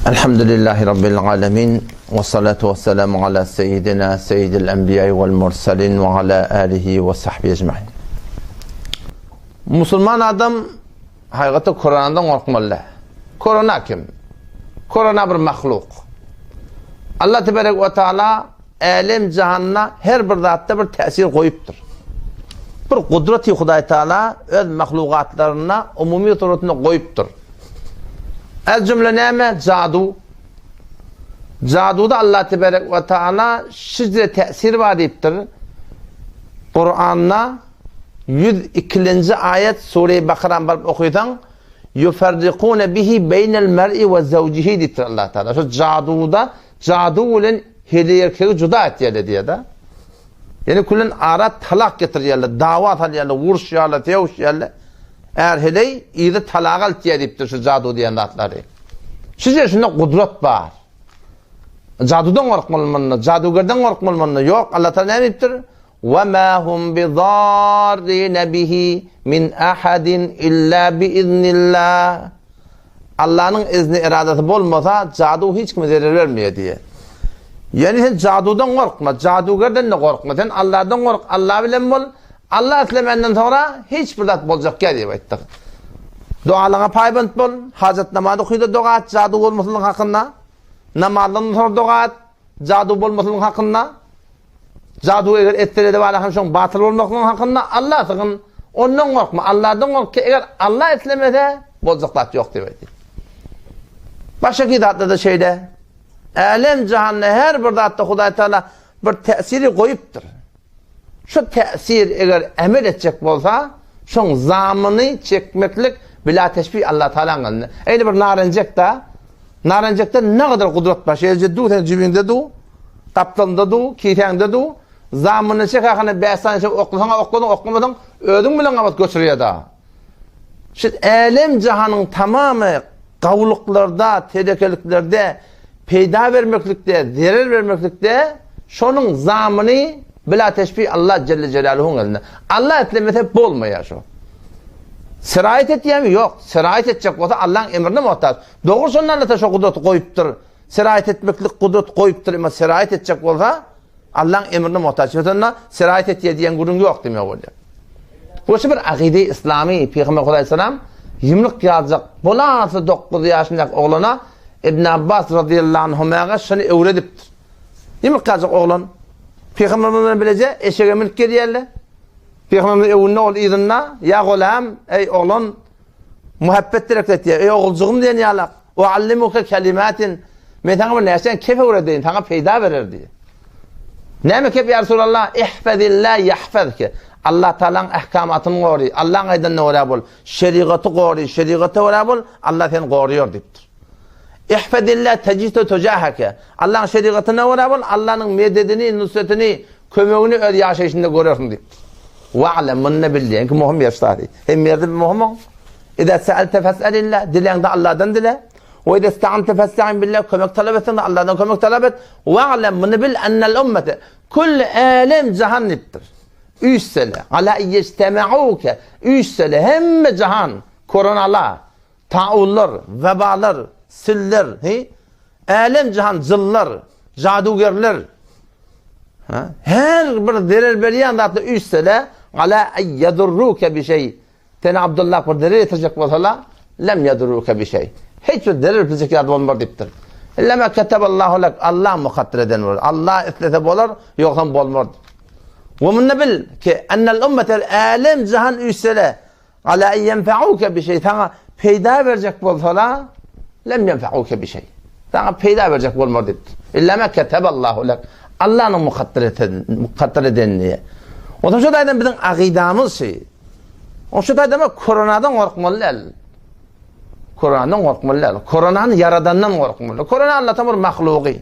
Elhamdülillahi Rabbil alemin. Ve salatu ve selamu ala seyyidina seyyidil enbiya vel mursalin ve ala alihi ve sahbihi ecmain. Musulman adam haýgata Kur'andan gorkmaly. Korona kim? Korona bir mahluk. Allah tebarek ve taala älem jahanda her bir zatda bir täsir goýupdyr. Bir gudraty Hudaý Taala öz mahlugatlaryna umumy suratynda goýupdyr. Ez jümle näme? Jadu. Jaduda Allah tebarek we taala şije täsir bar diýipdir. Kur'anda 102-nji aýat Sure-i Bakarany baryp okysaň, Yufarriquna bihi beynel mer'i we zawjihi diýipdir Allah Taala. Şu jaduda jadu bilen heleý erkegi juda etýärler diýýär-de. Ýene külen ara talak getirýärler, dawa salýarlar, uruşýarlar, sögüşýärler. Är heleý yzy talaga eltýär diýipdir şu jadu diýen zatlary. Şije şunda gudrat bar. Jadudan gorkmaly munda, jadugerden gorkmaly munda. Ýok, Allah Taala näme diýipdir? Wa ma hum bidarrina bihi min ahadin illa biiznillah. Allanyň izni eradasy bolmasa, jadu hiç kime zerer bermeýär diýýär. Ýöne sen jadudan gorkma, jadugerden-de gorkma. Sen Alladan gork, Alla bilen bol. Alla islemenden soňra hiç bir zat boljak däl diýip aýtdyk. Dogalaryňa paýbent bol, hajat namaz okyda doga et, jadu bolmaslygyň hakynda. Namazdan soňra doga et, jadu bolmaslygyň hakynda. Jadu eger etse-de bala hem şoň batyl bolmaklygyň hakynda Alla sygyn. Ondan gorkma, Alladan gork ki, eger Alla islemese, boljak zat ýok diýip aýtdy. Başga zatlarda şeýle. Älem jahanda her bir zatda Hudaý Taala bir täsiri goýupdyr. Şu täsir eger emel etjek bolsa, şoň zamyny çekmeklik bila teşbih Allah Taalanyň elinde. Eýle bir narenjek da, narenjekde ne kadar gudrat bar. Şeýle du sen jübiňde du, gapdalynda du, kisäňde du, zamyny çek ahany 5 sany çek oklasaň okladyň, oklamasaň özüň bilen gabat göçürýär da. Şu älem jahanyň tamamy gawluklarda, telekeliklerde, peýda bermeklikde, zerer bermeklikde şonuň zamyny bila teşbih Allah Celle Celaluhuň elinde. Allah islemese bolmaýar şo. Siraýet etýärmi? Ýok. Siraýet etjek bolsa Allahyň emrine muhtaç. Dogry şonda Allah şo gudraty goýupdyr. Siraýet etmeklik gudrat goýupdyr, emma siraýet etjek bolsa Allaň emrine muhtaç. Şonda siraýet etýär diýen gürrüň ýok diýmek bolýar. Bu şu bir akyde islamy Pygamber Hudaý ýumruk ýaljak bolasy 9 ýaşyndaky oglana Ibn Abbas radiyallahu anhumaga şuny öwredipdir. Ýumruk ýaljak oglan Pygamberimiz bilen bileje eşege münüp gelýärler. Pygamberimiz öňünde ol yzynda ýa golam eý oglan Muhabbet direkt etýär. Eý oguljygym diýen ýalak. Uallimuke kelimatin. Men saňa bir näçe kep öwredeýin, saňa peýda berer diýýär. Näme kep ýa Resulallah? Ihfazillah yahfazke. Allah Taalanyň ahkamatyny gory, Allaň aýdanyna görä bol. Şerigaty gory, şerigata görä bol, Allah seni goryar diýipdir. Ihfazillah tejidhu tujahake. Allaň şerigatyna görä bol, Allanyň mededini, nusretini, Kömegini öz ýaşaýşynda görersiň diýipdir. Wa'lem, munda bil diýen ki möhüm ýer ştary. Hem ýerde bir möhüm oň. Iza sa'alte fes'alillah, diläňde Allahdan dile. We iza ista'ante festa'in billah, kömek talap etseňde Allahdan kömek talap et. Wa'lem, muny bil ennel ummete külli älem jahan diýipdir. Üýşsele, ala ýeçtemeuke, üýşsele hemme jahan, koronala, Taunlar, webalar, siller, he? Älem-jahan jynlar, jadugerler, ha? Her bir zerer berýän zatlar üýşsele, ala ay yadurruke bi şey. Seni Abdullah bir zerer ýetirjek bolsalar, lem yadurruke bi şey. Hiç bir zerer ýetirjek ýa bolmar diýipdir. Illa ma kataballahu lak. Allah mukadder eden bolar. Allah islese bolar, ýogsam bolmaz. We munda bil ki ennel ummetel älem jahan üýşsele, Ala en ýenfeuke bi şeý, saňa peýda berjek bolsalar, lem ýenfeuke bi şeý. Saňa peýda berjek bolmaz diýipdir. Illa ma keteballahu lek. Allanyň mukadder eten, mukadder edenini. Onsoň şu taýdan biziň akydamyz şi. O şu taýdan koronadan gorkmaly däl. Koronadan gorkmaly däl. Koronany ýaradandan gorkmaly. Korona Allah'tan bir mahlugy.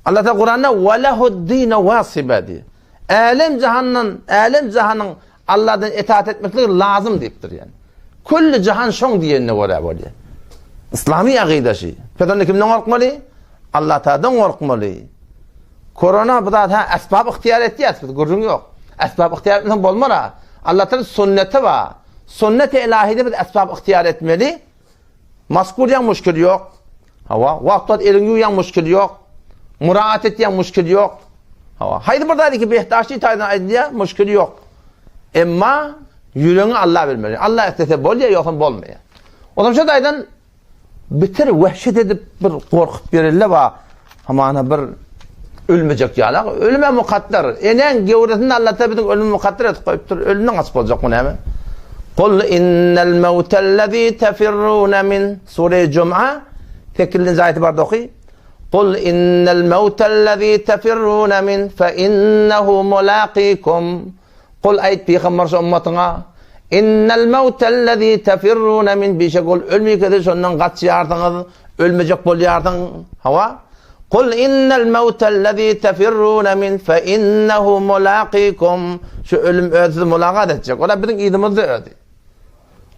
Allah Teala Kuranda ve lehud-dine wasiba diýär. Älem jahandan, älem jahanyň Allahdan itaat etmeklik lazym diýipdir ýani. Külli jahan şoň diýenine görä bolýar. Islamy akyda şi. Pes onda kimden gorkmaly? Allah Taala'dan gorkmaly. Korona bu zat ha esbab ygtyýar etýäs biz gürrüň ýok. Esbab ygtyýar etmeseň bolmar ha. Allah Taala sünneti bar. Sünneti ilahide biz esbab ygtyýar etmeli. Mask urýaň muşkil ýok. Hawa, wagt-wagt eliňi ýuwýaň muşkil ýok. Muraat etýäň muşkil ýok. Hawa, haýsy bir zat iki behdaşly taýdan aýdylýar, muşkil ýok. Emma ýüregiňi Alla bilmeli. Alla islese bolýar, ýogsam bolmaýar. Onam şu taýdan Beter wehşet edip bir gorkup ýörelle ba, hamana bir ölmejek ýaly. Ölüm-ä mukadder. Enäň gewresinde Alla Taala biziň ölümi mukadder edip goýupdyr. Ölümden gaçyp boljakmy näme? Kul innel mewtellezî tefirrûne min Sure-i Jum'a 8-nji aýaty barda oky. Kul innel mewtellezî tefirrûne min fe innehu mulâkîkum. Kul aýt pygamber şu ymmatyňa, Innel mewtellezî tefirrûne min bişek ol ölmüýke siz şondan gaçýarsyňyz, ölmejek bolýarsyň. Hawa. Kul innel mewtellezî tefirrûne min fe innehu mulâkîkum. Şu ölüm özi sizi mulagat etjek. Ol-a biziň yzymyzda özi.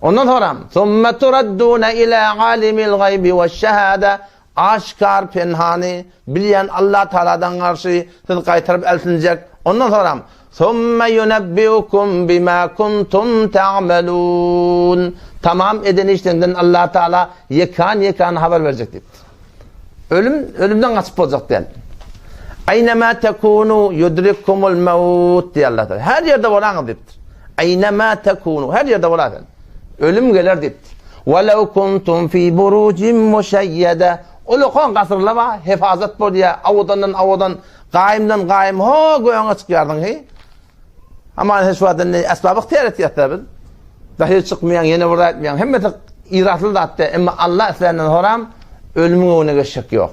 Ondan soňram, Summe turaddûne ilâ âlimil gaýbi weş-şehâde Aşgär penhany bilýän Allah Tagaladan garşy siz gaýtaryp eltiljek. Ondan soňram, Summe ýunebbiukum bima kuntum ta'melun. Tamam eden işleriňden Allah Tagala ýekan-ýekan habar berjek diýipdir. Ölüm, ölümden gaçyp boljak däl. Eýnemâ tekûnû yudrikkumul mewt diýýär Allah Tagala. Her ýerde bolaňyz diýipdir. Eýnemâ tekûnû, her ýerde bolaň. Ölüm geler diýipdir. Welew kuntum fi burujin muşeýýede. Ulakan gasyrlar bar, hefazat bolýar, awadandan awadan, gaýymdan gaýym, ho gögüňe çykýarsyň heý. Aman heş wagt indi esbap ygtyýar etýäs-dä biz. Dahyr çykmaýaň, ýene bir zat etmeýäň. Hemmesi yratly zat-da, emma Allah isländen soram ölümiň öňüne geçjek ýok.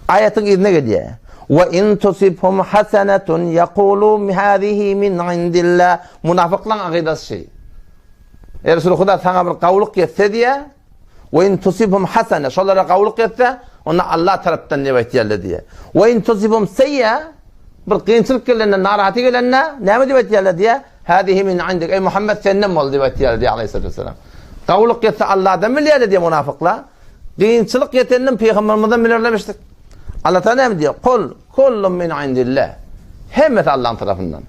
Aýatyň yzyna gelýär. Wa in tusibhum hasanatun yaqulu hazihi min indillah. Munafyklaryň akydasy şeý. Eý Resul Huda saňa bir gawulyk ýetse diýä, we in tusibhum hasana, şolara gawulyk ýetse, onda Allah tarapdan diýip aýtýarlar diýä. We in tusibhum seýýa, bir kynçylyk gelende, narahaty gelende, näme diýip aýtýarlar diýä? Hadihi min indik, eý Muhammed senden boldy diýip aýtýarlar diýä aleyhissalatu vesselam. Gawulyk ýetse Allahdan bilýärler diýä munafyklar. Kynçylyk ýetenden pygamberimizden bilerlemişdik. Allah Taala näme diýýär? Kul kullun min indillah. Hemmesi Allah'ın tarapyndan.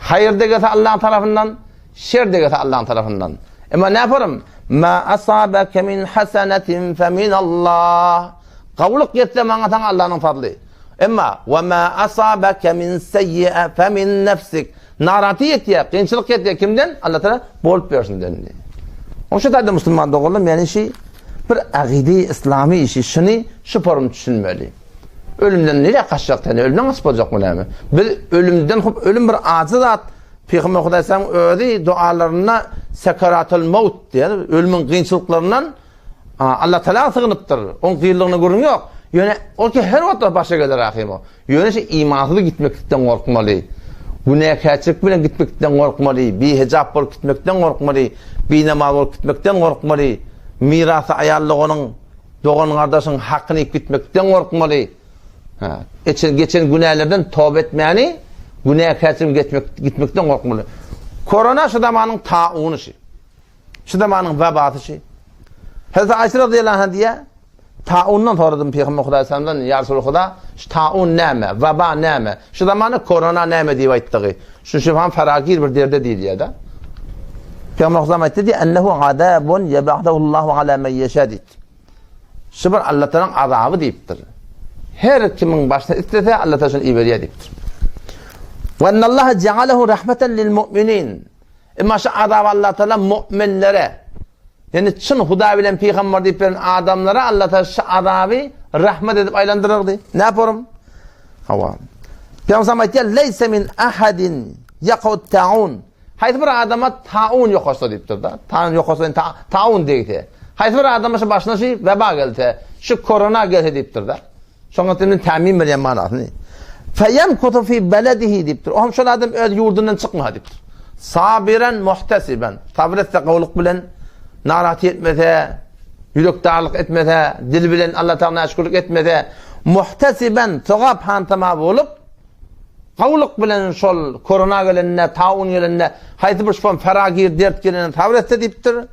Haýyr de gelse Allah'ın tarapyndan, Şer degesi Allaň tarapyndan. Emma näparym? Ma asabake min hasenetin fe min Allah. Gowulyk ýetse maňa saňa Allanyň fadly. Emma we ma asabake min seyyi'e fe min nefsik. Narahaty ýetýär, kynçylyk ýetýär kimden? Allah Taala bolup bersin dendi. Oň şu taýda musulman doganlarym, ýani şi bir agydy islamy işi şuny şu forum düşünmeli. Ölümden nirä gaçjak sen? Ölümden gaçyp boljakmy näme? Biz ölümden hop ölüm bir ajy zat. Pygamber Hudaýsaň özi dualarynda sekeratul maut diýen ölümiň kynçylyklaryndan Allah Taala sygynypdyr. Oň kynlygyna gürrüň ýok. Ýöne ol ki her wagt başa geler ahym o. Ýöne şu imansyz gitmeklikden gorkmaly. Günäkärçilik bilen gitmekden gorkmaly, bihejap bolup gitmekden gorkmaly, binamaz bolup gitmekden gorkmaly, mirasy aýal doganyň, dogan-gardaşyň hakyny iýip gitmekden gorkmaly. Ha, geçen, geçen günälerden toba etmäni, günäkärçilik geçmek, gitmekden gorkmaly. Korona şu zamanyň tauny şi. Şu zamanyň webasy şi. Hazreti Aýşe radıyallahu anh diýýär, taundan soradym Pygamber Hudaý sallamdan, ýa Resuly Huda, şu taun näme, weba näme? Şu zamana korona näme diýip aýtdygy. Şu şifan faragir bir derde diýilýär-de. Pygamber Hudaý aýtdy diýýär, ennehu azabun yeb'athu'llahu ala men yeşa diýdi. Şu bir Allatalaň azaby diýipdir. Her kimiň başyna islese Allatala şony iberýär diýipdir. Ve ennallaha cealehu rahmeten lil mu'minin. Emma şu azaby Allatala mu'minlere, ýani çyn Hudaý bilen pygamber diýip beren adamlara Allatala şu azaby rahmet edip aýlandyrardy. Ne yaparym? Hawa. Pygamber aýtýar, "Leyse min ahadin yaqut ta'un." Haýsy bir adama taun ýokaşsa diýipdir-de. Taun ýokaşsa ýani taun degse. Haýsy bir adama şu başyna şu weba gelse, şu korona gelse diýipdir-de. Şoňa indi tämim berýän manasyny. Feýemkutu fi beledihi diýipdir. O hem şol adam öz ýurdundan çykma diýipdir. Sabiran muhtasiban. Sabyr etse gowluk bilen narahat etmese, ýürek darlyk etmese, dil bilen Allah Taala naşükürlik etmese, muhtasiban sogap hantama bolup Gowulyk bilen şol korona gelende, taun gelende, haýsy bir şol feragir dert gelende sabyr etse diýipdir.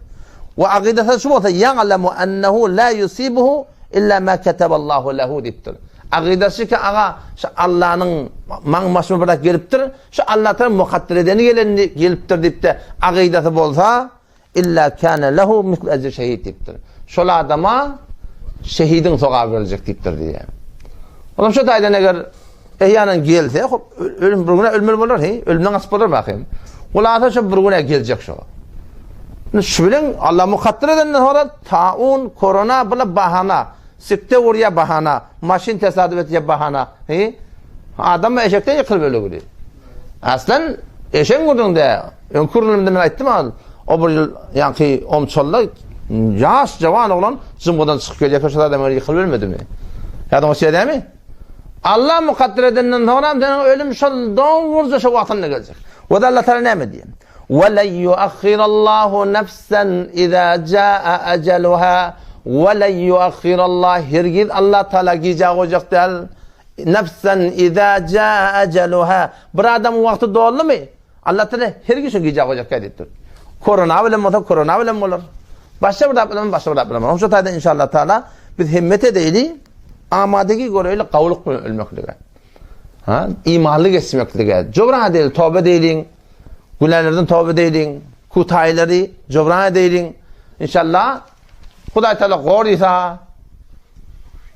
We akydasy şu bolsa, ýa'lemu ennehu la yusibuhu illa ma ketaballahu lehu diýipdir. Akydasy ki aga şu Allanyň maň başyma bir zat gelipdir, şu Allah tarapyn mukadder edeni gelendi gelipdir diýipdi. Akydasy bolsa, Illa kana lehu mislu ejri şehit diýipdir. Şol adama şehidiň sogaby beriljek diýipdir diýýär. Olam şu taýdan eger eýanan gelse, hop ölüm bir güne ölmeli bolar, he, ölümden gaçyp bolar bakym. Hulasa şu bir güne geljek şu. Şu bilen Allah mukadder edenden sonra taun, korona bula bahana, sikte urýa bahana, maşyn tesadüf etýä bahana, he. Adam eşekden ýykylyp ölegili. Aslan eşegiň gürrüňde, öňki gürrüňimde men aýtdym al, o bir ýyl ýaňky omçalda ýaş jawan oglan jymgydan çykyp gelýärkä şol adam ýykylyp ölmedimi? Ýadyňa düşýär dämi? Allah mukadder edenden soňra seniň ölüm şol dogruja şo wagtynda geljek. We Allah Taala näme diýýär? Ve le yuakhirallahu nefsen iza jaa ajaluha ve le yuakhirallah hergiz Allah Taala gijä goýjak däl. Nefsen iza jaa ajaluha. Bir adamyň wagty doldumy? Allah Taala her gün şo gijä goýjak diýipdir. Korona bilen bolsa korona bilen bolar. Başga bir zat bilen başga bir zat bilen bolar. Şo taýdan inşallah Taala biz himmet edeýli, amadegi göreýli gawulyk bilen ölmeklige. Ha, imanly geçmeklige. Jobran edeýli, toba edeýliň. Günälerden toba edeýliň. Kutaýlary jobran edeýliň. Inşallah Hudaý Taala gorysa,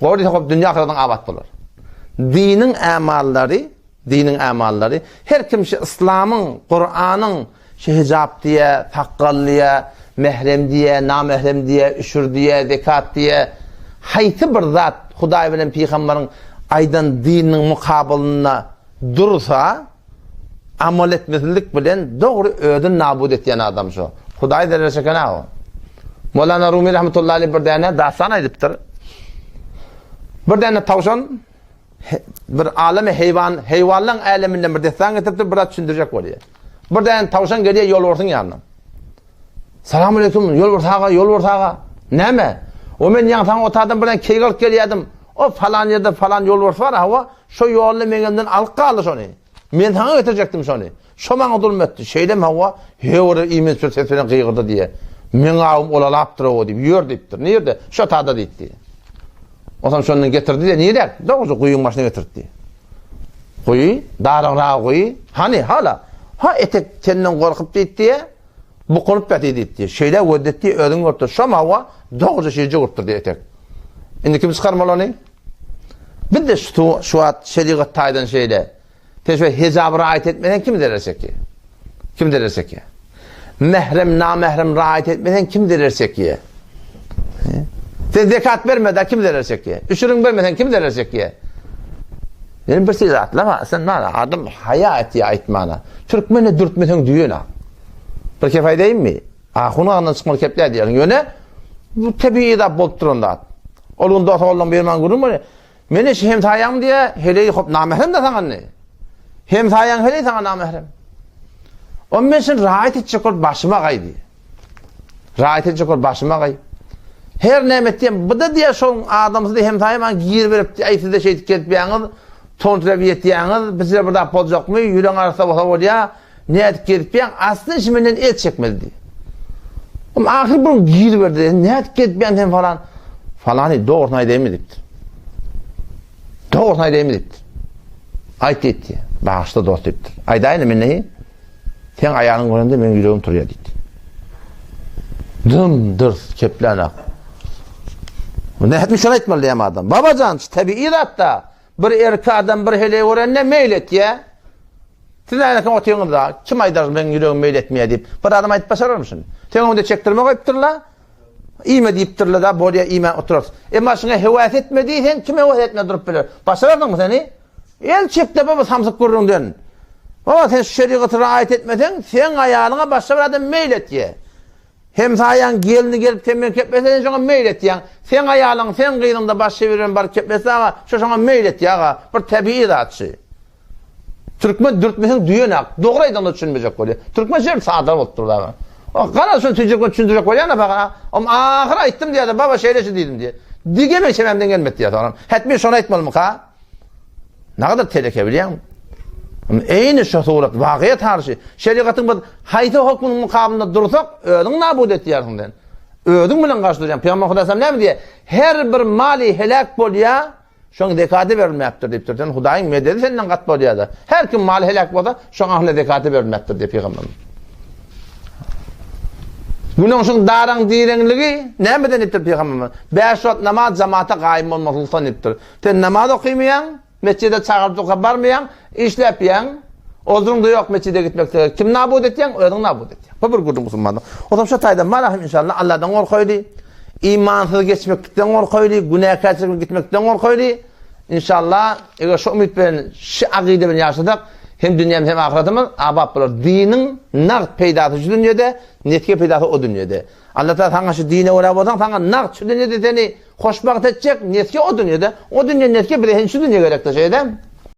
gorysa hop dünýä ahyratyň abat bolar. Diniň ämallary, diniň ämallary her kim şu yslamyň, Kuranyň şu hijap diýe, sakgal diýe, mehrem diýe, namehrem diýe, üşür diýe, zekat diýe, haýsy bir zat Hudaý bilen pygamberiň aýdan dininiň mukabylynda dursa, Amal etmesizlik bilen dogry özüni nabut etýän adam şo. Hudaý zerer çeken-ä o. Mowlana Rumi rahmetullahi aleyh bir däne dastan aýdypdyr. Bir däne tawşan bir aleme heýwan, heýwanlaň äleminden bir dessan getiripdir, biraz düşündirjek bolýar. Bir däne tawşan gelýär ýolbarsyň ýanyna. Salam aleýkum, ýolbars aga, ýolbars aga. Näme? O men ýaňy saňa otadan bir däne keýik alyp gelýärdim. O falan ýerde falan ýolbars bar, hawa, şo ýolda meň elimden alyp galdy şony. Men saňa getirjekdim şony. Şo maňa zulum etdi. Şeýlemi hawa? Höwür iýmez bir ses bilen gygyrdy diýe. Meň awym ulalapdyr-ow diýip, ýör diýipdir. Nirde? Şo tada diýipdi. Onsoň şondan getirdi diýe, nirä? Dogruja guýyň başyna getirdi. Guýy, daryňragy guýy. Hany, hala. Ha etek senden gorkup diýip diýe, bukulyp ýatyr diýip diýe. Şeýle gözlet diýe, özüň görüp dur. Şom hawa, dogruja şeýle görüp dur diýe etek. Indi kim çykarmaly ony? Biz-de şu, şu wagt şerigat taýdan şeýle. Sen şu hijaby raýat etmeseň kim zerer çekýär? Kim zerer çekýär? Mährem, namährem raýat etmeseň kim zerer çekýär? Sen zekat berme-de kim zerer çekýär? Üşüriň bermeseň kim zerer çekýär? Ýöne bir şey zatlama, sen mana adam haýa etýär aýtmana. Türkmene dürtmeseň düýene. Bir kep aýdaýynmy? Ahun agyndan çykmaly kepler diýýärsiň. Ýöne bu tebigy zat bolup duran zat. Ol gün dost oglanlaryň biri maňa gürrüň berýär. Men eşi hemsaýaň diýýär, heleý hop namährem de saňa indi. Hemsaýaň heleý saňa namährem. O men şun raýat etjek bolup başyma gaý diýýär. Raýat etjek bolup başyma gaý. Her näme etýän, bu da diýýär şoň adamsy da hemsaýa maňa gir berip diýýär, aý siz-de şeýdip gezipýäňiz, ton türep ýetýäňiz, bizde bir zat boljakmy, ýüregiň arassa bolsa bolýar. Nädip gezipýäň, aslynda şu menden el çekmeli diýdi. Oňa ahyr bir giriberdi, nädip gezipýäň sen falan. Falany dogrusyny aýdaýynmy diýipdir. Dogrusyny aýdaýynmy diýipdir. Aýt diýipdir. Bagyşla dost diýipdir. Aýdaýyn men neyi? Seň aýalyň görende meniň ýüregim turýar diýipdir. Dym dyrs keplänak. Nädip şony aýtmaly diýýän adam. Babajan, tebigy zatda. Bir erkek adam bir heleý görende meýil etýär. Siz nälekin otyňyzda, kim aýdar meň ýüregim meýil etmeýär diýip. Bir adam aýdyp başararmy şuny? Seň öňüňde çekdirme goýupdyrlar. Iýme diýipdirler-de, bolýa iýmän oturarys. Emma şuňa höwes etme diýseň, kim höwes etmän durup biler? Başararsyňmy seni? El çek-de baba samsyk gürrüňden. Baba sen şu şerigaty raýat etmeseň, seň aýalyňa başga bir adam meýil etýär. Hemsaýaň gelni gelip sen bilen keplese sen şoňa meýil etýäň. Seň aýalyň, seň gyzyňda başga biri bilen baryp keplese aga, şo şoňa meýil etýär aga. Bir tebigy zat şu. Türkmen dürtmeseň düýenak. Dogry aýdaňda düşünmejek bolýar. Türkmen şeýle sada bolup dur aga. O garaz şony tüýjek düşündirjek bolýan da Om ahyr aýtdym diýýär-de, baba şeýle şu diýdim diýýär. Dige men çememden gelmedi diýýär soňra. Hetmi şony aýtmalymyka? Nagadar teleke bilýäňmi? Eýni şu surat wakyýa tarşy. Şerigatyň biz haýsy hokmunyň mukabylynda dursak, özüň nabut etýärsiň sen. Özüň bilen garşy durýaň. Pygamber Hudaý näme diýýär? Her bir maly heläk bolýar, şoň zekady berilmäpdir diýipdir. Sen Hudaýyň mededi senden gat bolýar-da. Her kim maly heläk bolsa, şoň ahline zekaty berilmäpdir diýip pygamberimiz. Günüň şuň daraň direňligi nämeden diýipdir pygamberimiz? Bäş wagt namaz jamata gaýym bolmaklykdan diýipdir. Sen namaz okymaýaň, metjide çagyryp barmaýaň, işläp ýaň, ozruň-da ýok metjide gitmeklige. Kim nabut etýäň? Özüň nabut etýäň. Bu bir gürrüň musulmanlar. O zaman şu taýdan barahym inşallah Allahdan gorkaýly, imansyz geçmeklikden gorkaýly, günäkärçilikden gitmekden gorkaýly. Inşallah, eger şu umyt bilen, şu akyda bilen ýaşasak, hem dünýämiz hem ahyretimiz abat bolar. Diniň nagt peýdasy şu dünýede, netge peýdasy o dünýede. Allah Taala saňa şu dine görä bolsaň, saňa nagt şu dünýede seni hoşbagt etjek, netge o dünýede. O dünýe netge bize hem şu dünýe gerekdir, şeýdem.